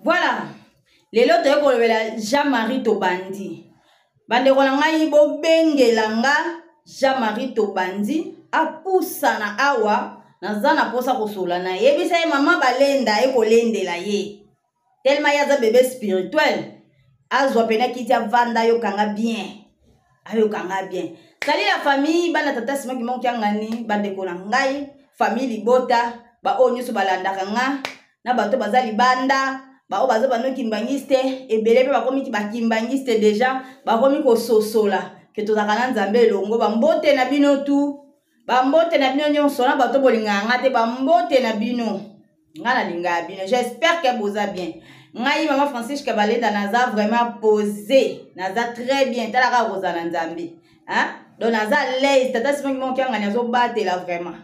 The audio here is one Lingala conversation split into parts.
Voilà, lelo toye kolobela Jean-Marie Tobandi. Bandeko na ngai, bobengela nga Jean-Marie Tobandi apusana awa, naza na mposa kosola na ye. Yebisa ye mama Balenda aye kolendela ye. Tellement ye aza bebe spirituel, azwa pena kiti avanda ayokanga bien. Ayokanga bien. Salut la famille, bana tata Simon Kimbangu Kiangani, bandeko na ngai, famille libota, ba oyo nyonso balandaka nga, na bato baza libanda, baoyo baza bano kimbangiste, ebele mpe bakomi bakimbangiste deja, bakomi kososola ke tozalaka na Nzambe elongo. Bambote na bino tu, bambote na bino nyonso, na bato bolingaka nga te, bambote na bino. Nga nalingaka bino, j'espère que boza bien. Ngai mama Francisca Balenda naza vraiment posé, naza très bien, tala kaka kozala na Nzambe. Hein? Donc naza à l'aise, tata Simon Kimbangu Kiangani azobatela vraiment.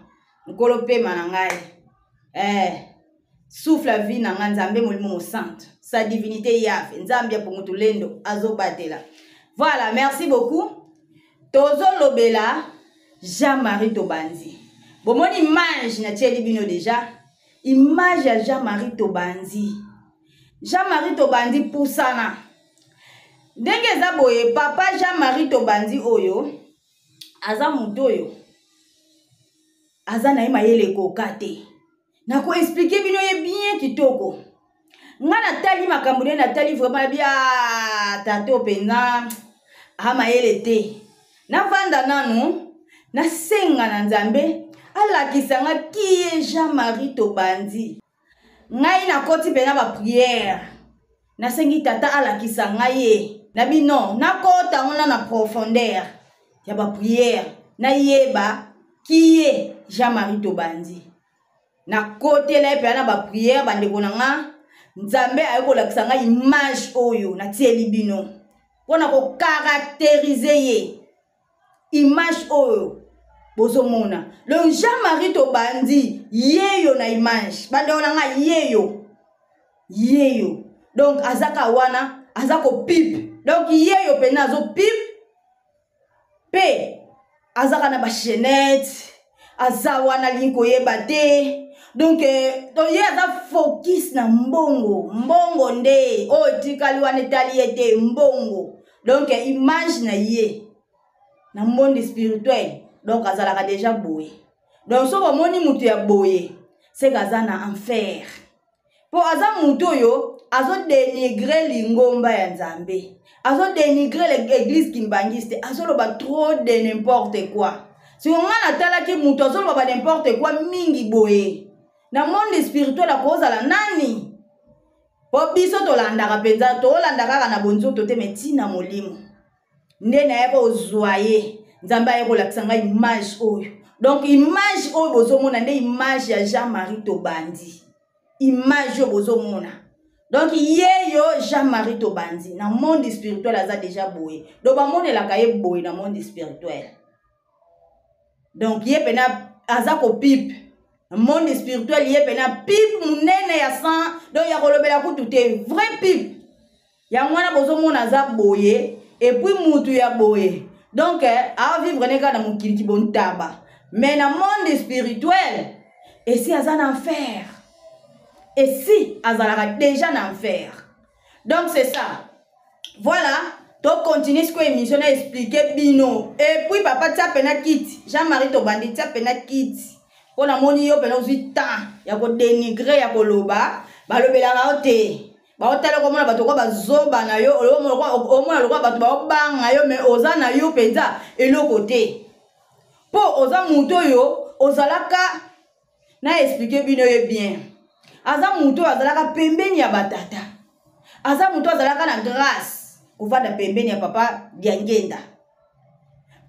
Nkolo pema na ngai. Souffle la vie na ngai Nzambe molimo mosantu. Sa divinité Yahweh, Nzambe ya Pungu Tulendo azobatela. Voilà, merci beaucoup. Tozolobela Jean-Marie Tobandi. Bomoni image na tieli bino déjà. Image ya Jean-Marie Tobandi. Jean-Marie Tobandi pusana. Ndenge eza boye, papa Jean-Marie Tobandi oyo aza moto oyo aza na ye mayele ekoka te. Nako expliquer bino ye bien kitoko. Nga natali makambo nde natali vraiment bia tato penza a mayele te. Navanda nanu nasenga na Nzambe alakisa nga qui est Jean-Marie Tobandi. Ngai nakoti pena ba prière. Nasengi tata alakisa ngai ye. Na bino nakota ngo na profondeur ya ba prière nayeba qui est Jean-Marie Tobandi. Nakotela ye pena na ba prière bandeko na nga. Nzambe aye kolakisa ngai image oyo natieli bino mpona kocaracteriser ye. Image oyo bozomona le Jean-Marie Tobandi yeyo na image bandeko na nga yeyo yeyo, donc azaka wana aza kopipe, donc yeyo pena azopipe pe azaka na ba chaînette, aza wana alingi koyeba te. Donc ye aza focus na mbongo, mbongo nde oyo etikali wana etali ye te, mbongo. Donc image na ye na monde spirituel, donc azalaka déjà boye. Donc soki omoni mutu ya boye, c'est aza na enfer. Po aza mutu oyo azo dénigrer lingomba ya Nzambe, azo dénigrer l'église kimbangiste, azoloba trop de n'importe quoi. Siko nga natalaki mutu azoloba ba n'importe quoi mingi boye na monde spirituel, akozala nani? Po biso tolandaka mpenza, tolanda kaka na bonzoto te, mais tina molimo nde naye kozwa ye. Nzambe aye kolakisa ngai image oyo. Donc image oyo bozomona nde image ya Jean-Marie Tobandi, image oyo bozomona. Donc yeyo Jean-Marie Tobandi na monde spirituel aza déjà boye, donc bamonelaka ye boye na monde spirituel. Donc ye pena aza kopipe monde spirituel, ye pena pipe munene ya sang, donc ya kolobela kutu te, vrai pipe. Yango wana bozomona aza boye, et puis mutu ya boye. Donc a vivre ne kaka na mokili kibontaba, mais na monde spirituel esi aza na enfer, esi azalaka déjà na enfer. Donc c'est ça. Voilà, to continue siko émission na expliquer bino. Et puis papa tia pena kiti, Jean-Marie Tobandi tia pena kiti. Po na moni yo pena ozwi temps ya ko dénigrer ya koloba, balobelaka yo te. Baotala komona bato kwa bazoba na yo, omona lokola bato baobanga yo, mais oza na yo mpenza eloko te. Po oza moto oyo ozalaka na expliquer bino ye bien. Aza moto oyo azalaka pembeni ya batata. Aza moto azalaka na grâce kovanda pembeni ya papa Diangenda.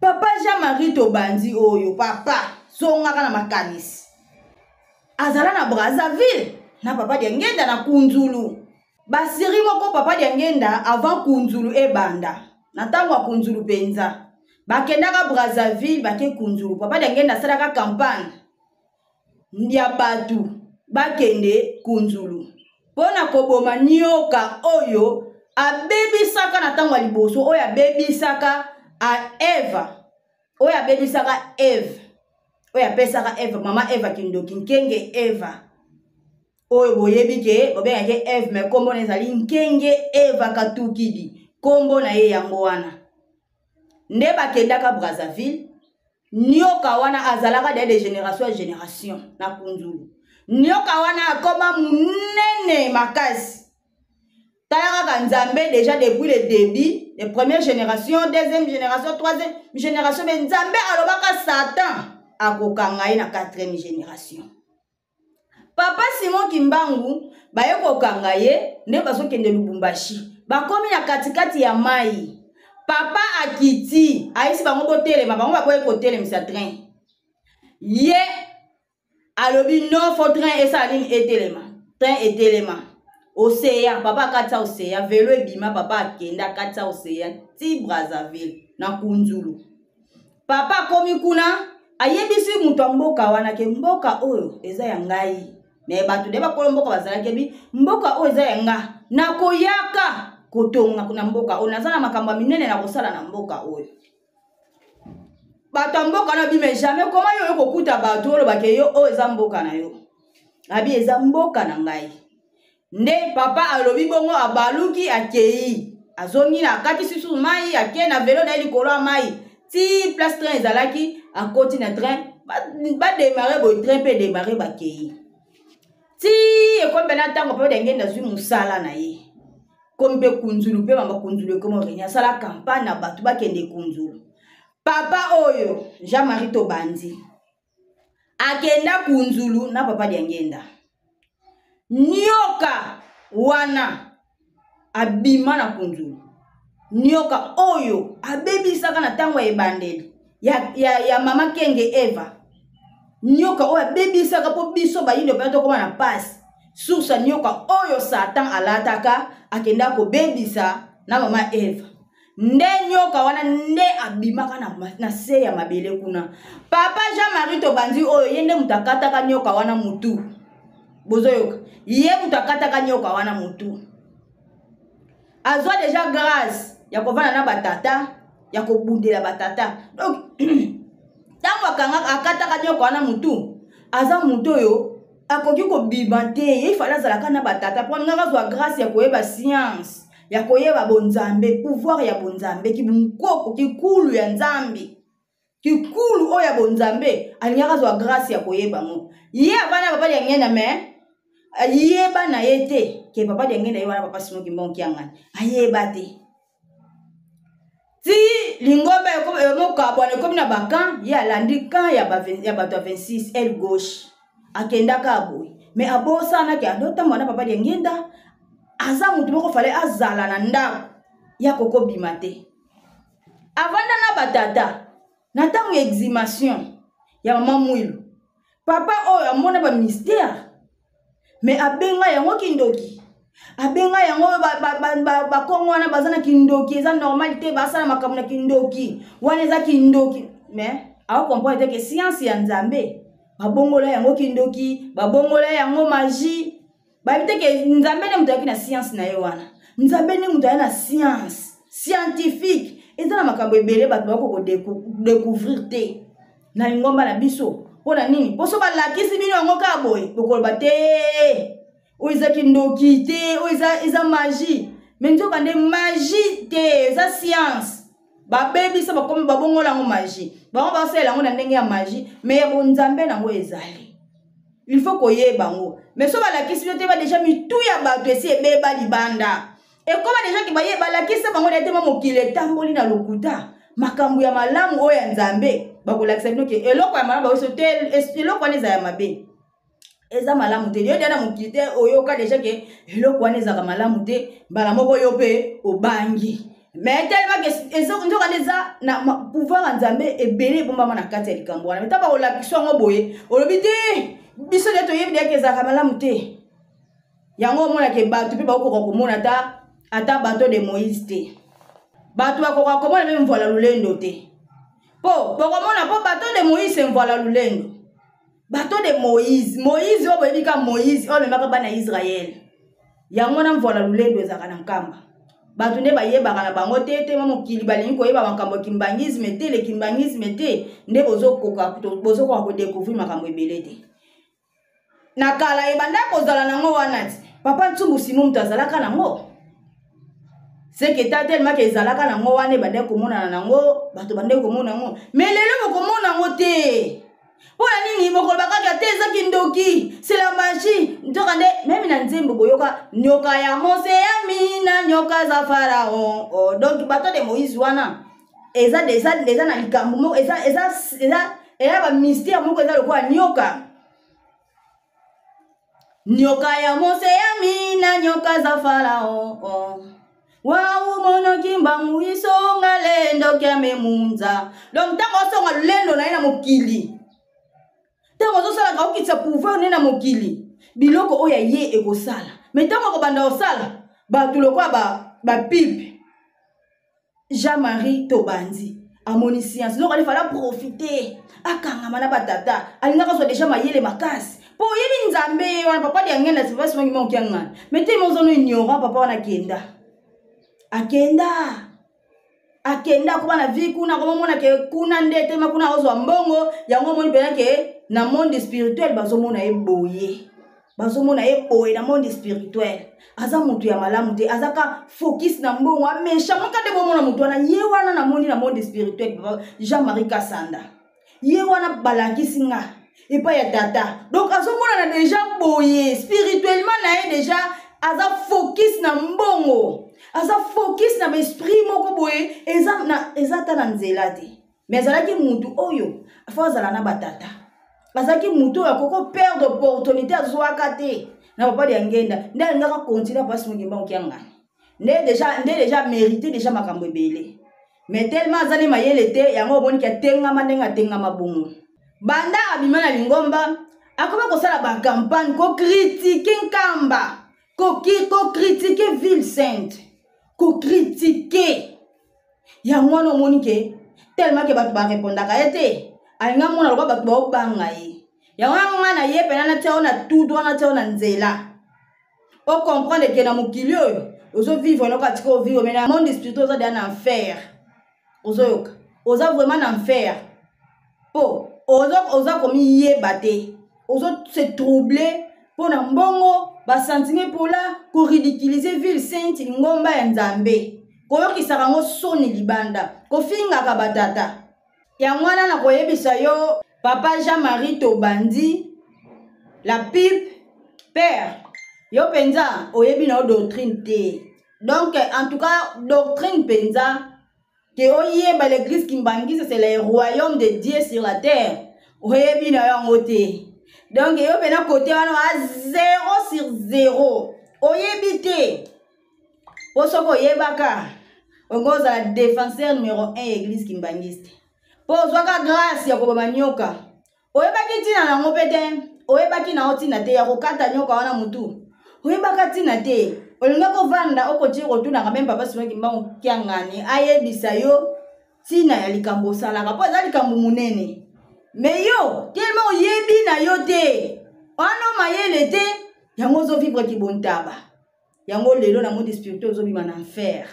Papa Jean-Marie Tobandi oyo papa zongaka na makanisi. Azala na Brazzaville na papa Diangenda na Kunzulu. Basiri moko papa Diangenda avant Kunzulu ebanda. Na ntango ya Kunzulu penza. Bakendaka Brazzaville bake Kunzulu. Papa Diangenda asalaka campagne ya batu bakende Kunzulu mpona koboma nyoka oyo abebisaka na ntango ya liboso, oyo abebisaka a Eva, oyo abebisaka Eve, oyo apesaka Eve, mama Eva kindoki, nkenge Eva. Oyo boyebi ke babengaki Eve, mais nkombo na ezali Nkenge Eva Katukidi, nkombo na ye yango wana. Nde bakendaka Brazzaville, nyoka wana azalaka deja de génération ya génération na Kunzulu. Nyoka wana akoma monene makasi. Tala kaka Nzambe déjà depuis le début, de première génération, deuxième génération, troisième génération, mais Nzambe alobaka Satan akokanga ye na quatrième génération. Papa Simon Kimbangu baye kokanga ye nde bazokende Lubumbashi, bakomi na katikati ya mai. Papa akiti, ayisi bango botelema, bango baboyi kotelemisa train. Ye alobi non, fo train esala nini, etelema. Train etelema, océan, papa akatisa océan, velo ebima, papa akende akatisa océan ti Brazzaville na Kunzulu. Papa akomi kuna, ayebisi moto ya mboka wana ke mboka oyo eza ya ngai, me bato nde bakolo mboka bazalaki ebi mboka oyo eza ya nga, nakoyaka kotonga na mboka oyo, naza na makambo ya minene na kosala na mboka oyo. Bato ya mboka wana bime jamais koma yo oyo kokuta bato olobake yo oyo eza mboka na yo, abi eza mboka na ngai. Nde papa alobi bongo, abaluki akei, azongi na akatisi susu mai, akei na velo na ye likolo ya mai ti place train ezalaki, akoti na train, bademare boye, train mpe edemare, bakei ti ekomi mpena ntango papa Diangienda azwi mosala na ye, komi mpe Kunzulu, mpe mama Kunzulu ekomi reni, asala campagne na bato bakende Kunzulu. Papa oyo Jean-Marie Tobandi akenda Kunzulu na papa Diangienda, nyoka wana abima na Kunzulu, nyoka oyo abebisaka na ntango ya ebandeli ya, ya, ya mama Kenge Eva, nyoka oyo abebisaka mpo biso bayindo mpenza tokoma na pasi. Source ya nyoka oyo Satan alataka akenda kobebisa na mama Eva, nde nyoka wana nde abimaka na, na se ya mabele kuna. Papa Jean-Marie Tobandi oyo ye nde moto akataka nyoka wana mutu, bozoyoka, ye moto akataka nyoka wana mutu, azwa deja grâce ya kovanda na batata, ya kobundela batata. Donc ntango akataka nyoka wana mutu, aza mutu oyo akoki kobima te, ye ifale azalaka na batata mpo alingaka azwa grâce ya koyeba science, ya koyeba bonzambe, pouvoir ya bonzambe, kibunkoko, kikulu ya Nzambe, kikulu oyo ya bonzambe, alingaka azwa grâce ya koyeba yango. Ye avanda papa Diangienda, mais ayeba na ye te ke papa Diangienda ye wana papa Simon Kimbangu Kiangani, ayeba te ti lingomba emokabwana ekomi na bakamp, ye alandi camp ya bato ya 26 aile gauche, akendaka boye, mais abosanaki andotambola na papa Diangienda, aza motu moko fale azala na ndako ya kokobima te, avanda na batata na ntango ya exhumation ya mama Mwilu. Papa oyo amona ba mystère, mais abenga yango kindoki, abenga yango bakongo wana baza na kindoki, eza normal te, basala makambo na kindoki wana, eza kindoki. Mais aocomprendre te ke science ya Nzambe babongola yango kindoki, babongola yango magie. Bayebi te ke Nzambe nde moto ayaki na science na ye wana, Nzambe nde moto aya na science scientifique. Eza na makambo ebele bato bakoki kodécouvrir te na lingomba na biso. Mpo na nini? Mpo so balakisi bino yango kaka boye, bokoloba te oyo eza kindoki te, oyo eza magie. Mais nzoka nde magie te, eza science. Babebisa, bakomi babongola yango magie, bango basalela yango na ndenge ya magie, mais ya bonzambe nango ezali, il faut koyeba yango. Mais so balakisi bino te, ba deja mitu ya bato esi ebeba libanda, ekoma deja ke baye balakisa bango na tema mokili etamboli na lokuta. Makambo ya malamu oyo ya Nzambe bakolakisa bino ke eloko ya malamu bakoso te, eloko wana eza ya mabe, eza malamu te. Yo deja na mokili te, oyoka deja ke eloko wana ezalaka malamu te, mbala moko yo mpe obangi. Mais tellement ke nzoka nde eza na pouvoir ya Nzambe ebele ebombama na kati ya likambo wana, mais ta bakolakisa yango boye, olobi te biso nde toyebi deja ke ezalaka malamu te. Yango omonake bato mpe bakokoka komona ata bato de Moïse te, bato bakoka komona mpe mvola lolendo te, mpo bokomona mpo bato de Moïse mvola lolendo, bato de Moïse, Moïse oyo boyebi ka Moïse oyo amemaka bana ya Israele, yango wana mvola lolendo ezalaka na nkamba. Bato nde bayebaka na bango te te, ma mokili balingi koyeba makambo ya kimbangisme te, le kimbangisme te nde bozokoka kodécouvrir makambo ebele te. Na kala ebanda kozala nango wana ti papa Ntsumbu Simon moto azalaka nango. Seke ta tellement ke ezalaka nango wana, ebandaki komonana nango, bato bandaki komona yango, mais lelo bokomona yango te. Mpo na nini? Bokoloba kaka te eza kindoki, c'est la magie. Nzoka nde meme na nzembo boyoka nyoka ya Mose ya mina, nyoka za Pharaon. Oh, donc bato de Moïse wana eza eza eza na likambo moko, eza eza eza eza ba mystère moko, eza lokola nyoka, nyoka ya Mose ya mina, nyoka za Pharaon. Oh. Wau monoki mbangu isonga lendo kiame munza. Donc ntango osonga lolendo na ye na mokili, ntango ozosalaka okitisa pouvoir ne na mokili, biloko oyo ya ye ekosala. Me ntango akobanda kosala bato lokola bapipe ba Jean-Marie Tobandi amoni science, donc alifala profiter, akangama na batata, alingaka azwa deja mayele makasi mpo oyebi Nzambe wana. Papa Diangenda, papa simongi mokiangana, mais te mozono ignorant. Papa wana akenda, akenda, akenda akoma na vie kuna, akomomona ke kuna nde etema, kuna akozwa mbongo. Yango omoni mpena ke na monde spirituel bazomona ye boye, bazomona ye boye na monde spirituel. Aza motu ya malamu te, aza ka focus na mbongo, amesha moka nde bomona motu wana. Ye wana namoni na monde spirituel Jean-Marie Kasanda, ye wana balakisi nga epai ya tata. Donc azomonana deja boye spirituellement na ye, deja aza focus na mbongo, aza focus na baesprit moko boye, eza na, eza ata na nzela te. Mais azalaki mutu oyo afo azala na batata, azalaki mutu oyo akoki perdre opportunité azwaka te na papa Diangenda nde alingaka continue mpasi mokimba mokiangani nde deja, nde deja mérité deja makambo ebele. Mais tellement azali mayele te, yango omoniki atengama ndenge atengama bongo. Banda abima na lingomba, akoma kosala bacampagne kokritike Nkamba, kokritike ville sainte, kokritike yango wana. Omoni ke tellement ke bato barepondaka ye te, alingi amona lokola bato baobanga ye. Yango wana nga na ye mpena natia yo na tudu wana, tia yo na nzela, ocomprendre ke na mokili oyo ozovivre noko atika ovivre, mais na monde spirituel oza deya na enfer. Ozoyoka, oza vraiment na enfer mpo oza komiyeba te, ozo se troubler mpo na mbongo, basentime mpola koridiculize ville sainte, lingomba ya Nzambe, koyokisaka yango soni libanda, kofingaka batata. Yango wana nakoyebisa yo, papa Jean-Marie Tobandi la pipe père, yo mpenza oyebi na yo doctrine te. Donc en tout cas doctrine mpenza ke oyeba l'église kimbangiste, c'est le royaume de Dieu sur la terre, oyebi na yo yango te. Donc yo mpena kote wana a 0 sur 0, oyebi te. Mpo soki oyebaka, ongo ozala défenseur numéro 1 ya église kimbangiste, mpo ozwaka grâce ya koboma nyoka, oyebaki ntina nango mpe te, oyebaki na yo ntina te ya kokata nyoka wana motu, oyebaka ntina te. Olinga kovanda okotie kotunaka meme papa Simon Kimbangu Kiangani ayebisa yo ntina ya likambo osalaka, mpo eza likambo monene. Me yo telema oyebi na yo te wana, mayele te, yango ozovivre kibontaba. Yango lelo na monde spirituel ozobima na enfer.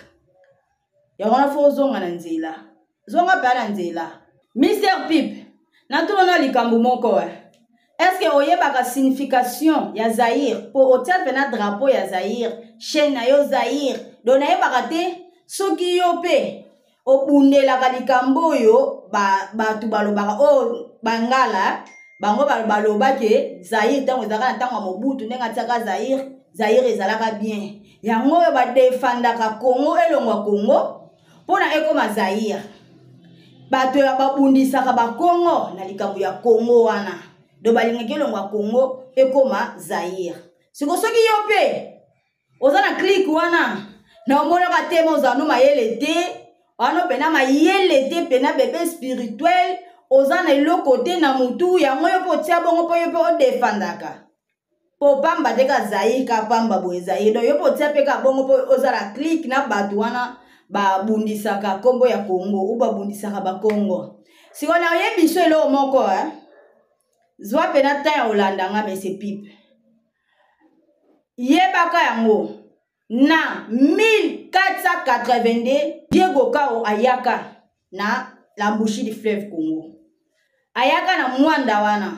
Yango wana fo ozonga na nzela, zonga mpe na nzela. Mr Pipe, natuna na likambo moko: est-ce oyebaka signification ya Zaire? Mpo otia mpena drapeau ya Zaire, chaîne na yo Zaire. Donc nayebaka te soki yo mpe obundelaka likambo oyo bato balobaka, oyo bangala bango balobaki Zaire ntango ezalaka na ntango ya Mobutu, ndenge atiaka Zaire, Zaire ezalaka bien. Yango oyo badefandaka Congo elongwa Congo mpona ekoma Zaire, bato ya babundisaka bakongo na likambo ya Congo wana, do balingaki elongwa Congo ekoma Zaire. Siko soki yo mpe oza na clique wana, na omonaka te, mo ozala no mayele te wana, mpena mayele te, mpena bebe spirituel, oza na eloko te na motu. Yango yo mpe otia bongo mpo yo mpe odefandaka, mpo pamba te ka Zaire ka pamba boye Zaire. Donc yo mpe otia mpe ka bongo mpo ozala clique na bato wana babundisaka nkombo ya Congo ou babundisaka bakongo. Sikoyo na oyebi so eloko moko, eh? Zwa mpena temps ya kolanda nga, mese Pipe, yebaka yango. Na 1482, Diego Cao ayaka na l'embouchure du fleuve Congo, ayaka na Mwanda wana.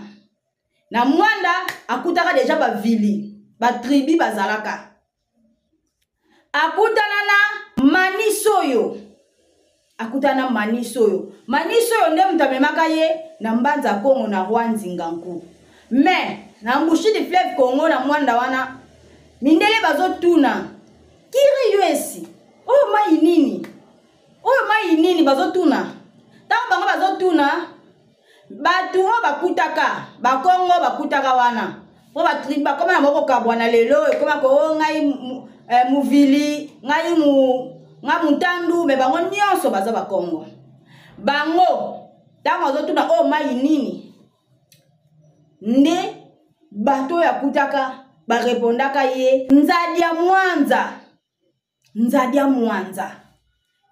Na Mwanda akutaka deja bavili, batribi bazalaka. Akutana na Manisoyo, akutana na Manisoyo. Manisoyo nde moto amemaka ye na Mbanza Kongo na Roi Nzinganku. Mais na Mbushi du fleuve Congo na Mwanda wana, mindele bazotuna kiri yuesi oyo mai nini, oyo mai nini bazotuna. Ntango bango bazotuna, bato oyo bakutaka bakongo bakutaka wana mpo batribu bakoma na moko kokabwana lelo ekoma ko oh, ngai eh, muvili ngai mu ngai mutandu me bango nyonso baza bakongo. Bango ntango azotuna oyo oh, mai nini, nde bato oyo akutaka barepondaka ye nzadi ya mwanza, nzadi ya mwanza.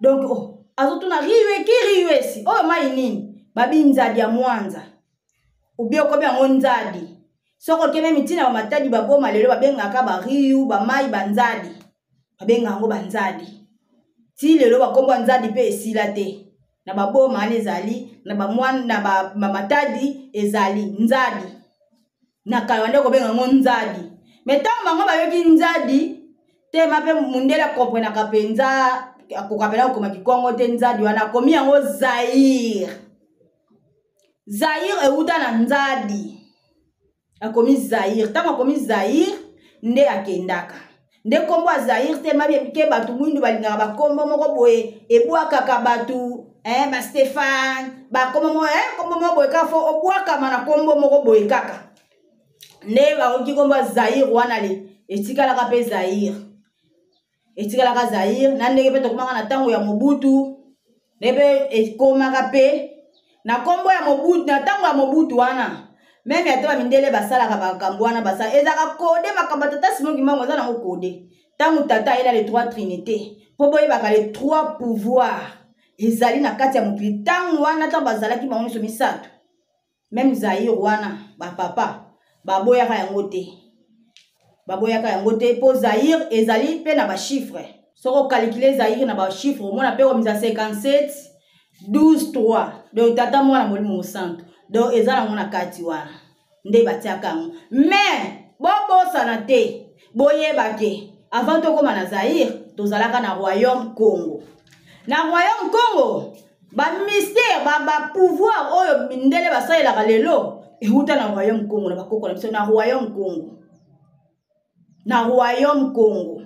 Donc oh, azotuna riwe ki riwesi oyo mai nini, babi nzadi ya mwanza obi okomi yango nzadi. Soki okende mitina ba matadi baboma lelo babengaka ba riu ba mai banzadi, babenga yango banzadi ti lelo. Bakombo ya nzadi mpe esila te na baboma wana, ezali na bamwana na bamatadi ezali nzadi na kala bande kobenga yango nzadi. Me ntango bango bayoki nzadi tema mpe mundele akomprenaka mpenza, akoka mpena kokoma kikongo te. Nzadi wana akomi yango Zaire. Zaire euta na nzadi, akomi Zaire. Ntango akomi Zaire nde akendaka nde nkombo ya Zaire te mabi ke bato mwindu balingaka bakombo moko boye ebwakaka bato eh, ba Stéphane bakombo moko eh, kombo moko boye kaka fo obwakama na kombo moko boye kaka nde bakoki kombo ya Zaire wana le etikalaka mpe Zaire, etikalaka Zaire. Na ndenge mpe tokomaka na ntango ya Mobutu, nde mpe ekomaka mpe na nkombo ya Mobutu. Na ntango ya Mobutu wana meme ata bamindele basalaka makambo wana, basala ezalaka kode makambo ya tata Simon Kimbangu eza nango kode. Ntango tata ayela les trois trinité, mpo boyebaka les trois pouvoirs ezali na kati ya mokili. Ntango wana ntango bazalaki bango nyonso misato, meme Zaire wana bapapa baboyaka yango te, baboyaka yango te mpo Zaire ezali mpe na bachiffre. Soki okalikile Zaire na bachiffre, omona mpe komisa 57 12 3, donc tata mwana molimo mosantu, donc eza nango na kati wana nde batiaka yango. Mais bobosana te, boyeba ke avant tokóma na Zaire tozalaka na royaume Congo. Na royaume Congo bamystère bapouvoir oyo mindele basalelaka lelo euta na royaume Congo, na bakoko na biso na royaume Congo, na royaume Congo.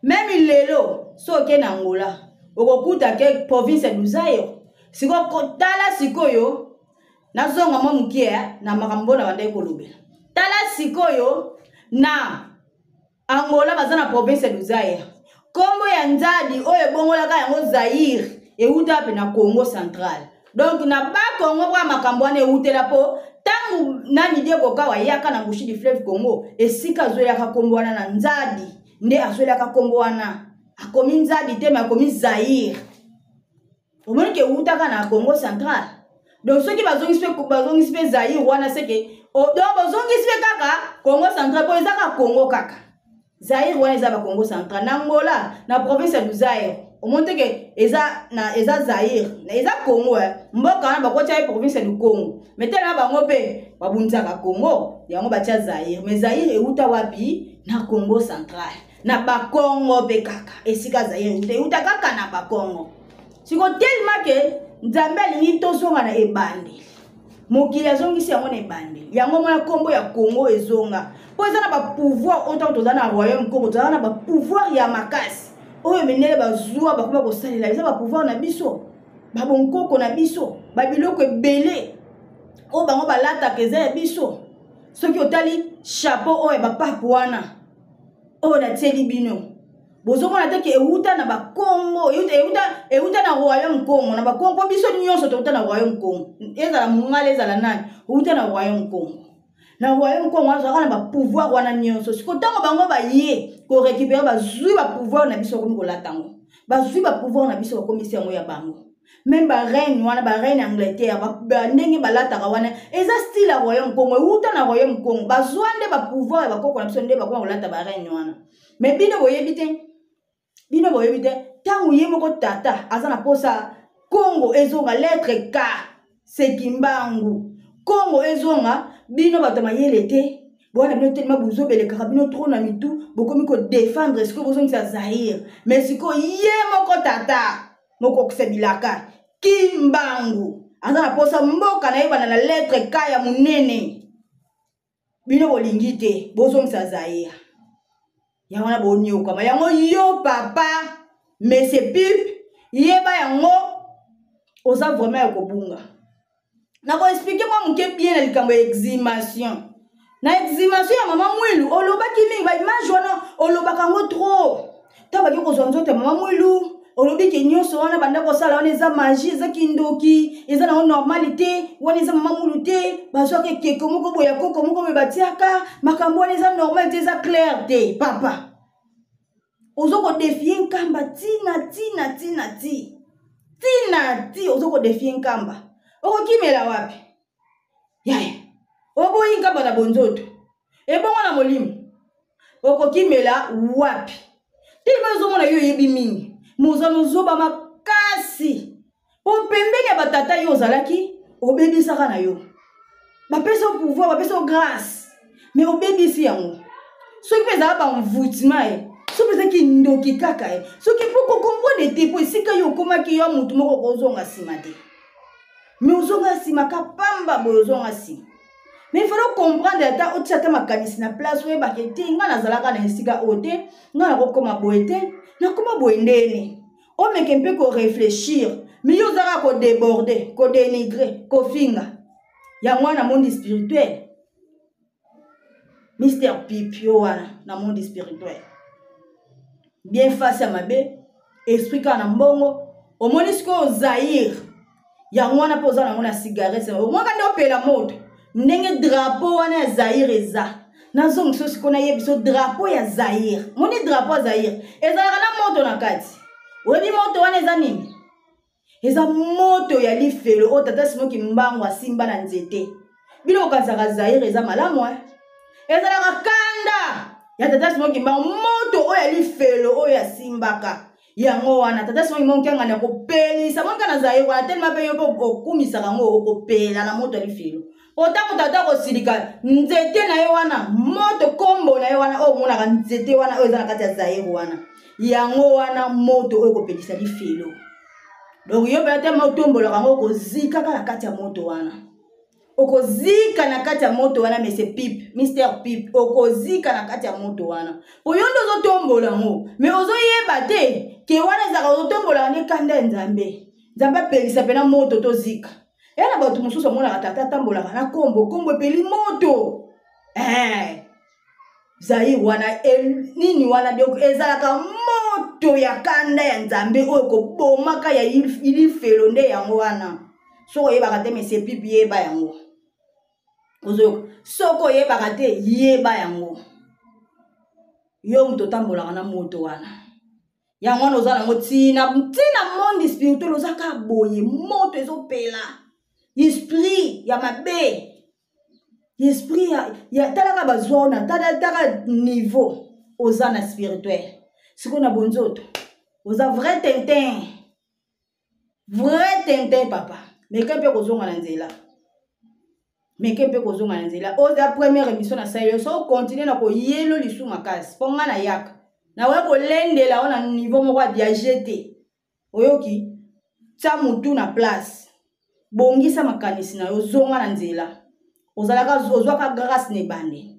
Meme lelo so oke na Angola okokuta ke province ya Luzaire. Sikoyo tala, sikoyo nazonga mwa mokie na makambo na bandaki kolobela. Tala sikoyo na Angola baza na province ya Luzaire. Kombo ya nzadi oyo ebongolaka yango Zaire euta mpe na Congo central. Donc na ba Congo bwa makambo wana eutela, mpo ntango nani Diego Kawa ayaka na Mbushi du fleuve Congo, esika azoyaka kombo wana na nzadi nde azwelaka kombo wana, akomi nzadi te me akomi Zaire. Omoni ke ewutaka na Congo central. Donc soki bazongisi mpe Zaire wana, seke donc bozongisi mpe kaka Congo central, mpo eza kaka Congo kaka. Zaire wana eza ba Congo central na Angola na province ya Luzaire. Omoni te ke eza na eza Zaire, eza Congo eh. Mboka wana bakotia ye province ya Congo, mais tala bango mpe babundisaka Congo yango batia Zaire. Mais Zaire euta wapi? Na Congo central, na bakongo mpe kaka esika Zaire euta, euta kaka na bakongo. Siko tellement ke Nzambe alingi tozonga na ebandeli, mokili azongisi yango na ebandeli yango mona nkombo ya Congo ezonga, mpo eza na bapouvoir oyo ntango toza na royaume Congo tozala na bapouvoir ya makasi oyo mindele bazwa bakoma kosalela. Eza bapouvoir na biso, babonkoko na biso, babiloko ebele oyo bango balataka eza ya biso. Soki otali chapeau oyo ya bapape wana oyo natieli bino, bozomona te ke euta na bakongo, euta na royaume Congo, na bakongo, mpo biso nyonso touta na royaume Congo. Ezala mongala, ezala nani, outa na royaume Congo. Na royaume Congo wana tozalaka na bapouvoir wana nyonso. Siko ntango bango baye korécupere, bazwi bapouvoir na biso, bakomi kolata yango, bazwi bapouvoir na biso, bakomisi yango ya bango. Meme bareine wana, bareine Angleterre, ndenge balataka wana eza style ya royaume Congo, euta na royaume Congo. Bazwa nde bapouvoir ya bakoko na biso nde bakoma kolata bareine wana. Me bino boyebi te, bino boyebi te. Ntango ye moko tata aza na posa Congo ezonga, lettre K sekimbangu, Congo ezonga. Bino bato ya mayele te, bwana bino telema bozobelekaka bino trop na mitu, bokomi kodefendre sikoyo bozongisa Zaire. Mais sikoyo ye moko tata mokokisa bilaka Kimbangu aza na posa mboka na ye banda na lettre K ya monene. Bino bolingi te bozongisa Zaire, yango wana boniokama yango. Yo papa monsieur Pipe, yeba yango, oza vraiment ya kobunga. Nakoexplike mwa moke bien na likambo ya exhumation. Na exhumation ya mama Mwilu olobaki mingi, baimage wana olobaka yango trop. Ntango baki kozwa nzoto ya mama Mwilu, olobi ke nyonso wana banda kosala wana eza magie, eza kindoki, eza nango normal te. Wana eza mama Mwilu te, bazwaka ekeko moko boye ya koko moko boye batiaka makambo wana, eza normal te, eza clair te. Papa, ozo kodefie Nkamba tina tina tina ti tina ti, ozo kodefie Nkamba, okokimela wapi yaya? Oboyi Nkamba na bonzoto, ebongo na molimo okokimela wapi? Te ba ozomona yo oyebi mingi, moza mozoba makasi, po pembeni ya batata yo ozalaki obebisaka na yo. Bapesi yo pouvoir, bapesi yo grâce, mais obebisi yango. Soki mpe ezala bamvutima ye, soki mpe eza kindoki kaka ye, soki mpo kokomprendre te, mpo esika yo okomaki yo motu moko okozonga nsima te. Mais ozonga nsima ka pamba boye, ozonga nsima. Mais il fallait comprendre, ata otia ata makanisi na place, oyebaka te ngai nazalaka na esika oyo te, ngai nakokoma boye te, nakoma boye ndeni. Omeke mpe koreflechir, mais yo ozalaka kodeborde, kodenigre, kofinga. Yango wana monde spirituel, Mister Pipe, yo wana na monde spirituel bien face ya mabe, esprit kaka na mbongo. Omoni sikoyo Zaire, yango wana mpe oza nango na cigarette, omonaka nde opela moto ndenge drapeau wana ya Zaire eza. Nazongisa sikoyo, nayebi so drapeau ya Zaire. Moni drapeau ya Zaire ezalaka na moto na kati. Oyebi moto wana eza nini? Eza moto ya lifelo oyo tata Simoki Mbango asimba na nzete. Bino bokanisaka Zaire eza malamu, eh? Ezalaka kanda ya tata Simoki Mbango, moto oyo ya lifelo oyo asimbaka yango wana. Tata Simoki Mbango kiangani ya kopelisa monika na Zaire wana telema, mpe yo mpe okumisaka yango, okopela na moto ya lifelo. Po ntango tata akosilika, nzete na ye wana moto, kombo na ye wana oyo omonaka, nzete wana oyo eza na kati ya Zaire wana, yango wana moto oyo ekopelisa lifelo. Donc yo mpenza tema otombolaka yango, okozikaka na kati ya moto wana, okozika na kati ya moto wana. Monsieur Pipe, Mister Pipe, okozika na kati ya moto wana, po yo nde ozotombola yango, mais ozoyeba te ke wana ezalaka ozotombolaka nde kanda ya Nzambe. Nzambe apelisa mpena moto, tozika. Eya na bato mosusu amonaka tata atambolaka na kombo, kombo epeli moto, eh. Zaire wana nini wana, donc ezalaka moto ya kanda ya Nzambe oyo kobomaka ya lifelo nde yango wana. Soki oyebaka te, monsieur Pipe, yeba yango. Ozoyoka? Soki oyebaka te, yeba yango. Yo moto otambolaka na moto wana, yango wana oza nango ntina ntina monde spirituel, oza kaka boye, moto ezopela, esprit ya mabe, esprit ya talaka bazwa wana, talaka niveau oza na spirituel. Sikoyo na bonzoto oza vrai tintin, vrai tintin papa. Meke mpe kozonga na nzela, meke mpe kozonga na nzela. Oza première émission na sali yo, so continue na koyelo lisu makasi, mpo nga nayaka nakoya kolendela o na niveau moko ya diage te. Oyoki? Tia motu na place, bongisa makanisi na yo, zonga na nzela. Ozalaka ozwaka grâce na ebande.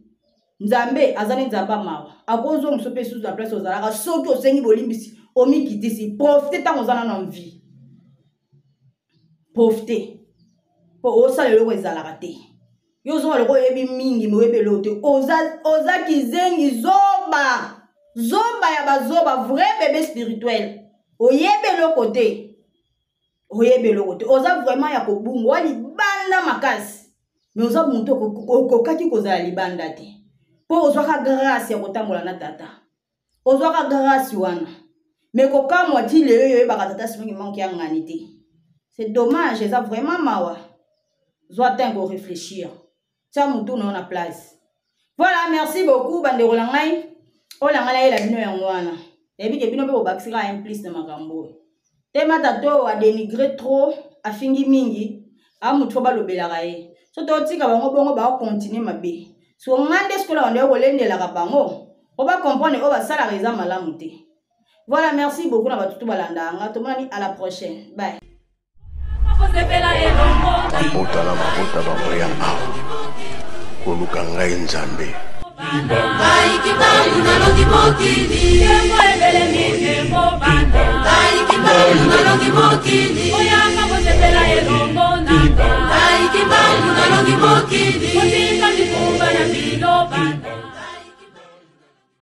Nzambe aza nde Nzambe mawa, akozongisa mpe susu na place ozalaka soki osengi bolimbisi, omikitisi. Profite ntango oza nano vie, profite, mpo osala eloko ezalaka te. Yo ozonga lokola oyebi mingi, me oyebi eloko te. Oza kizengi, zoba, zoba ya bazoba, vrai bébé spirituel. Oyebi eloko te, oyebi eloko te, oza vraiment ya kobunga wa libanda makasi. Me oza motu okokaki kozala libanda te, mpo ozwaka grâce ya kotambola na tata, ozwaka grâce wana. Me kokamwa ti lelo oyo oyebaka tata Simongi manke ya ngani te. C'est dommage, eza vraiment mawa. Zwa temps korefléchir, tia motu na yo na place. Voilà, merci beaucoup bandeko na ngai. Oyo na ngai nayela bino yango wana, nayebi ke bino mpe bobakisi kaka un plus na makambo oyo. Te mata to adenigre trop, afingi mingi, a motu fo balobelaka ye. So totika bango bongo baokontinue mabe. So nga nde sikola bando ya kolendelaka bango po bacomprendre oyo basalaka eza malamu te. Voilà, merci beaucoup na bato tu balandaka nga. Tomonani à la prochaine. Bye. Mabota na mabota bakoya awa koluka ngai Nzambe.